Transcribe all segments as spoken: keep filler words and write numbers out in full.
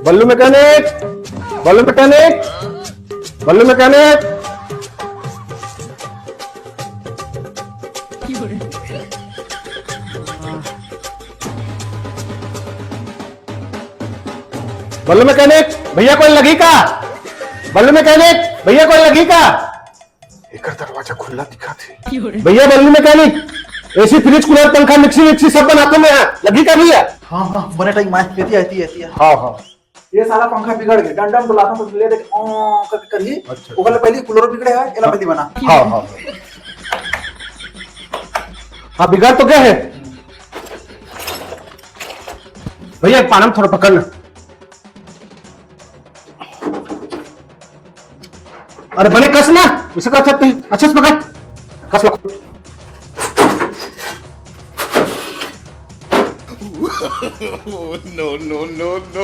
बल्लू mechanic, बल्लू mechanic, बल्लू mechanic. बल्लू mechanic, भैया कोई लगी का? बल्लू मैकेनिक, भैया कोई लगी का? एकर दरवाजा खुला दिखा थे। भैया बल्लू मैकेनिक, एसी, फ्रिज, कूलर, पंखा, मिक्सी विक्सी सब बनाता हूँ मैं यहाँ, लगी का भैया? हाँ हाँ, बने टाइम आए, एती आए, एती आए। हाँ हाँ। ये साला पंखा बिगड़ गया, डंडा में डुलाता हूँ तो ले देख, ओ करके करिए। अच्छा। ओकर ले पहले कूलर बिगड़े है, एला पहले बना। हाँ हाँ। हाँ, बिगड़ तो गया है। भैया, पाना में थोड़ा पकड़ ना। अरे बने कस ना, इसे कर सकते हैं, अच्छे से पकड़, कस लो। No, no, no, no.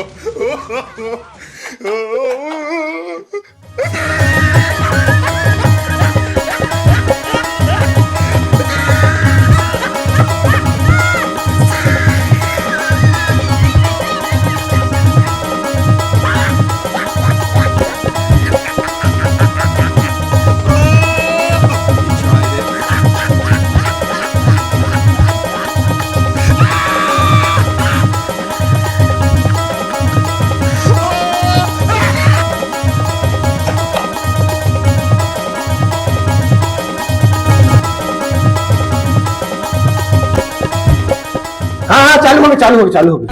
हाँ हाँ, चालू होगे, चालू होगे, चालू होगे।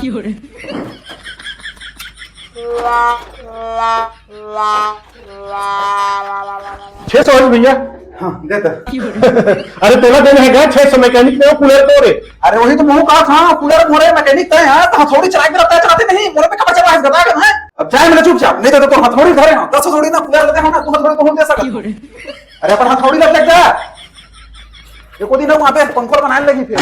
छह सौ हो भैया। हाँ, दे दे। अरे तोला देना है क्या छह सौ? मैकेनिक ने वो कूलर को रे। अरे वही तो मुंह कहा था, कूलर मोरे मैकेनिक तय है, तो हथौड़ी चला के रहता है, चलाते नहीं, मोरे पे कपड़ा चला है, बता कर है। अब जाए मेरे चुपचाप, नहीं तो, तो हथौड़ी धरे हो, दस हथौड़ी ना कूलर लेते हो ना, तू हथौड़ी तो हम दे सकते। अरे अपन हथौड़ी लग लग जा। एको दिन वहाँ पे पंखोर बनाने लगी फिर।